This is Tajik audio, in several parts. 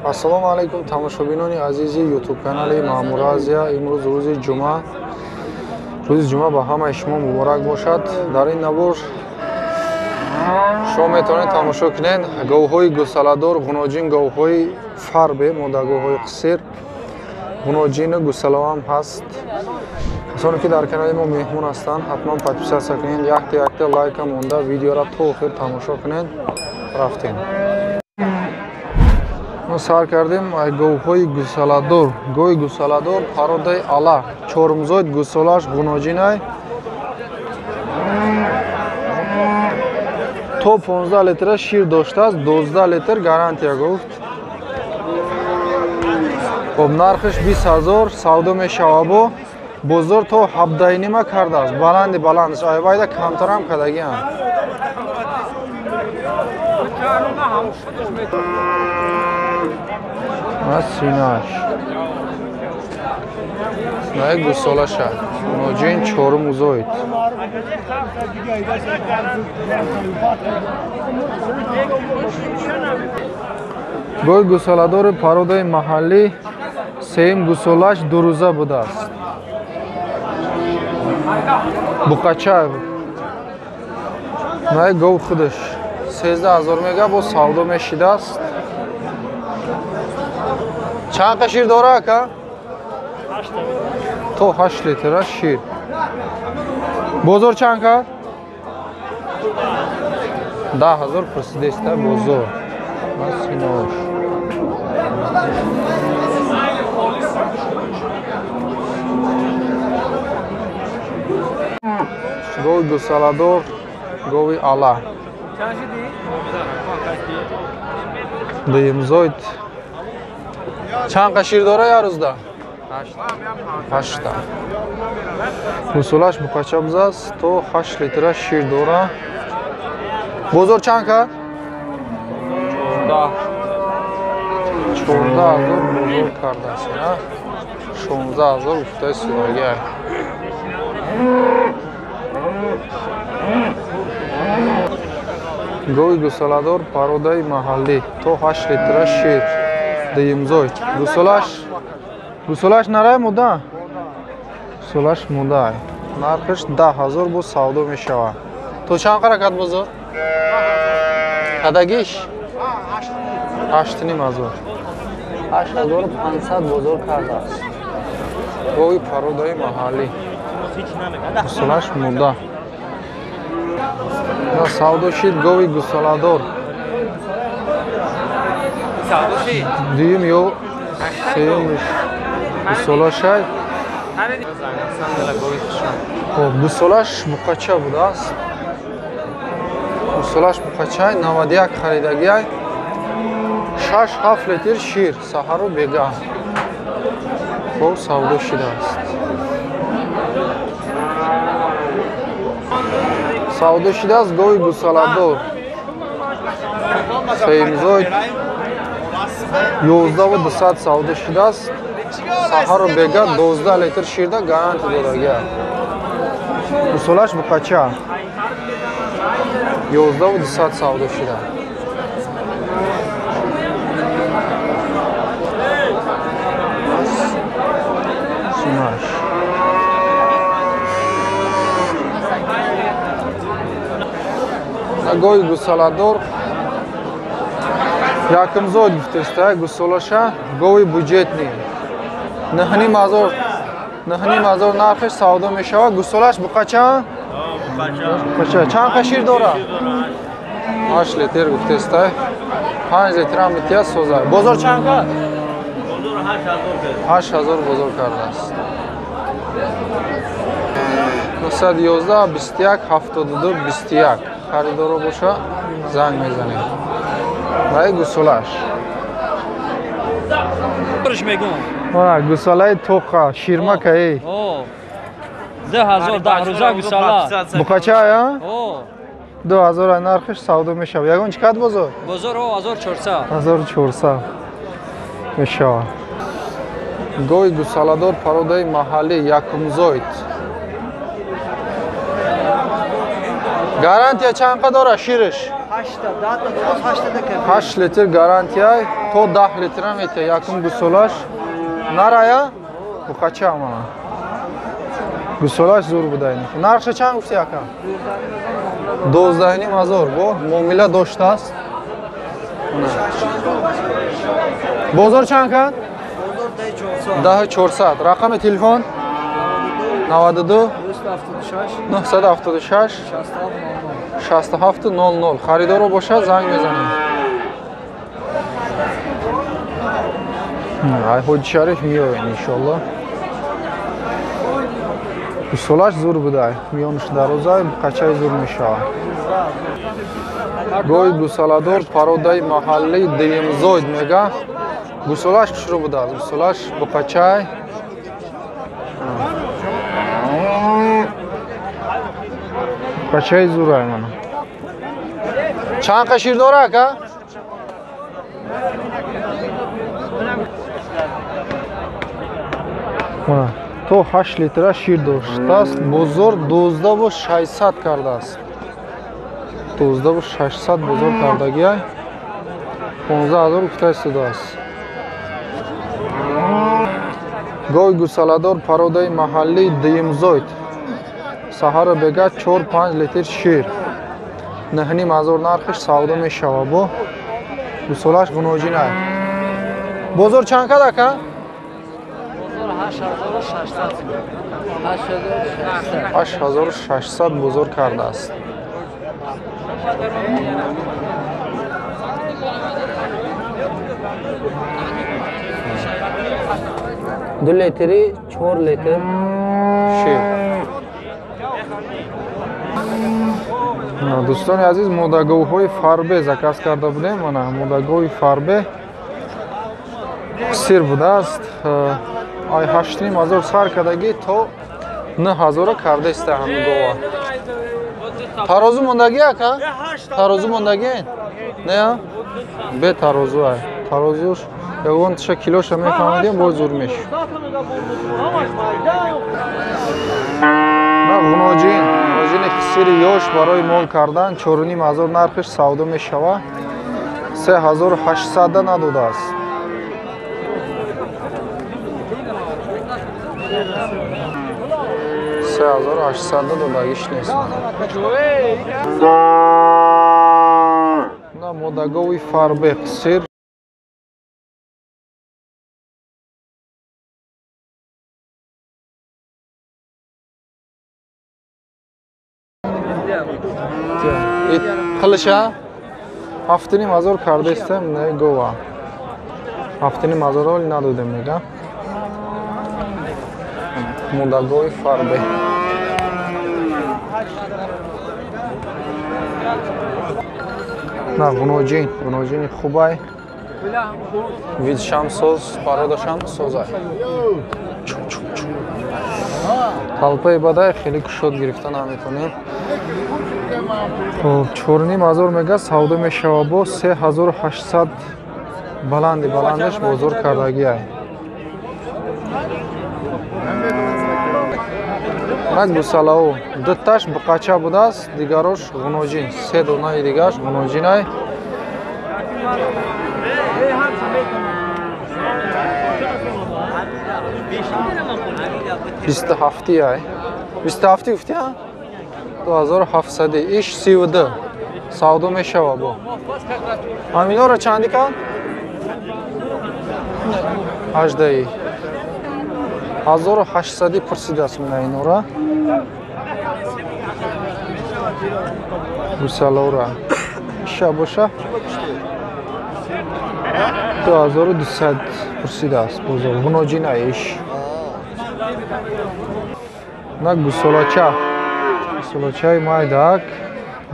Ассалому алайкум тамошобинони азизи YouTube канали Маъмур Азия. Имрӯз рӯзи ҷумъа. Рӯзи ҷумъа ба ҳамаи шумо муборак бошад. Дар ин навор шумо метавонед тамошо кунед говҳои гусаладор, ғуноҷин, говҳои фарбе, модагоҳҳои қисир, ғуноҷину гусалаҳам ҳаст. Касоне ки дар канали мо меҳмон ҳастанд, ҳатман подписаться кунед, якта якта лайка монда видеоро то охир тамошо кунед. Рафтем. Мо сар кардем говҳои гусаладор. Гови гусаладор пародаи ала, чормзоид, гусолаш ғуноҷинай, то 15 литра шир доштааст, 12 литр гарантия гуфт. Хоб, нархиш 20 ҳазор савдо мешава. Бо бозор то 17,5 кардааст. Баланди баландаш айвайда камтарам кардагиам. Синаш най гусолаша, ноҷин, чорум узоид. Гои гусоладори пародаи маҳаллӣ, сеюм гусолаш дурӯза будааст. Буқача най гов худаш 13 ҳазор мега, бо савдо мешидааст. Чанд қа шир дора ака? То 8 литра шир. Бозор чанд кард? 10 ҳазор пурсидеста бозор. Синош. Гови гусаладор, гови ала. Дуюмзоид. Чанд қа шир дора я рӯзда? 8. Гусолаш буқача бузааст, то 8 литра шир дора. Бозор чанд кард? 14 ҳазор бозор кардааст. 16 ҳазор гуфтаи судаги. Гови гусоладор пародаи маҳаллӣ, то 8 литра шир, дуюмзой. Гусолаш гусолаш нарай муда? Гусолаш мудай. Нархиш 10 ҳазор бо савдо мешавад. То чанд ҳаракат бозор? Кадагиш? 8,5 ҳазор. 8500 бозор кардааст. Гови пародаи маҳаллӣ. Гусолаш муда. На савдо шид гови гусоладор. Дуюм ё сеюмиш гусолашай. Хоб, гусолаш буқача будааст. Гусолаш буқачай, 91 харидагиай. 6-7 литр шир саҳару бегаҳ. Хоб, савдо шидааст. Савдо шидааст гови гусоладор. Сеюмзоид 11,200 савдо шидааст. Саҳару бегаҳ 12 литр ширда гарантия додагиа. Гусолаш буқача. 11,200 савдо шида. Синаш. Гови гусоладор якумзод гуфтеста, гусолаша гови буҷетни. 9,5 9,5 ҳазор нархиш савдо мешавад. Гусолаш буқача? Буқача. Чанд қа шир дора? 8 литр гуфтеста. 5 литр ҳам мития соза. Бозор чанд кард? 8 ҳазор бозор кардааст. 911 21 72 21 харидоро боша занг мезанед. Вай гусолаш. Гусолаи тоқа, ширмака эй. 2010 рӯза гусола. Буқача я? 2000 нархиш савдо мешавад. Ягон чӣ кад бозор? Бозор 1400. 1400 мешавад. Гови гусоладор пародаи маҳаллӣ, якумзоид. Гарантия чанд қа дора шириш? 8 литр гарантия, то 10 литр мете. Якум гусолаш нарая, буқача мана. Гусолаш зур буда ин. Нархша чанд гуфти ака? 12,5 ҳазор. Бо муомила доштааст. Бозор чанд кард? 10,400. Рақами телефон? 92 976 67 00. Харидоро бошад занг мезанем. Ай Ҳоҷи Шариф меоем иншолло. Гусолаш зур буда. Миёнаш дарозай, қачай зур мешавад. Гови гусоладор пародаи маҳаллии Дуюмзоид мега. Гусолаш хушрӯ будааст. Гусолаш буқачай. Буқачаи зурай мана. Чанд қа шир дора ака? Мана то 8 литра шир доштааст. Бозор 12,600 кардааст. 12,600 бозор кардагиай. 15,000 гуфта истодааст. Гови гусаладор пародаи маҳаллии Дуюмзоид. Саҳара бега 4-5 литр шир. 9,5 ҳазор нархиш савдо мешавад. Бо гусолаш ғуноҷинай. Бозор чанд кад ака? 8600 бозор кардааст. Ду литри, 4 литр шир. Дӯстони азиз, модаговҳои фарбе заказ карда будем. Мана модагови фарбе сир будааст. Ай 8,5 ҳазор сар кардагӣ то 9 ҳазора кардаиста ҳамин гова. Тарозу мондагӣ ака? Тарозу мондагӣ? Не? Бе тарозу ай. Тарозуш ягон тиша килоша мефаҳмидем, боз зур мешуд. На ғуноҷин, ғуноҷини сири ёш барои мол кардан 4,5 ҳазор нархиш савдо мешавад. 3800 надодааст. 3800 додагиш нест. На модагови фарбе сир қилиша 7,5 ҳазор кардаистем, не гова. 7,5 ҳазор оли надодем мега. Мудагои фарбе. На ғуноҷин, ғуноҷини хубай. Видшам соз, пародашам созай. Талпаи бадай хеле кушод гирифта наметонем. Хоб, 4,5 ҳазор мега савдо мешава, бо 3800 баланди баландаш бозор кардагиай. Нак гусалао дуташ буқача будааст, дигарош ғуноҷин, се донаи дигараш ғуноҷинай. 27-ай. 27 гуфти, а? 2700 иш 32 савдо мешава бо. Ҳаминора чанди кард? 18. 1800 пурсидааст мина инора. Гусалора. Иша боша 2200 пурсидааст бозор. Ғуноҷина иш. На гусолача. Гусолачаи майдак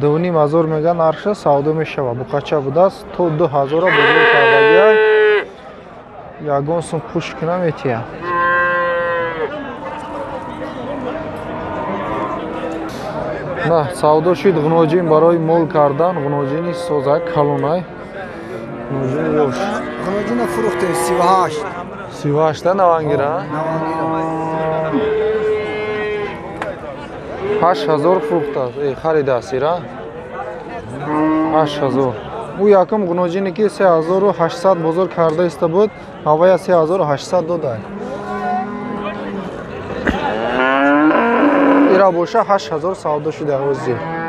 2,5 ҳазор мега нархша савдо мешава. Буқача будааст, то 2000 бозор кардагиай. Ягон сум пуш кунам метия. На савдо шуд ғуноҷин барои мол кардан, ғуноҷини соза калонай. Ғуноҷини ёш. Ғуноҷина фурӯхтем 38. 38 та навангира? Навангира. 8000 фурӯхтааст. Харидааст ира? 8000. Ӯ якум гуноҷине ки 3800 бозор карда иста буд, ҳавая 3800 дода. Ира боша 8000 савдо шуда ҳозир.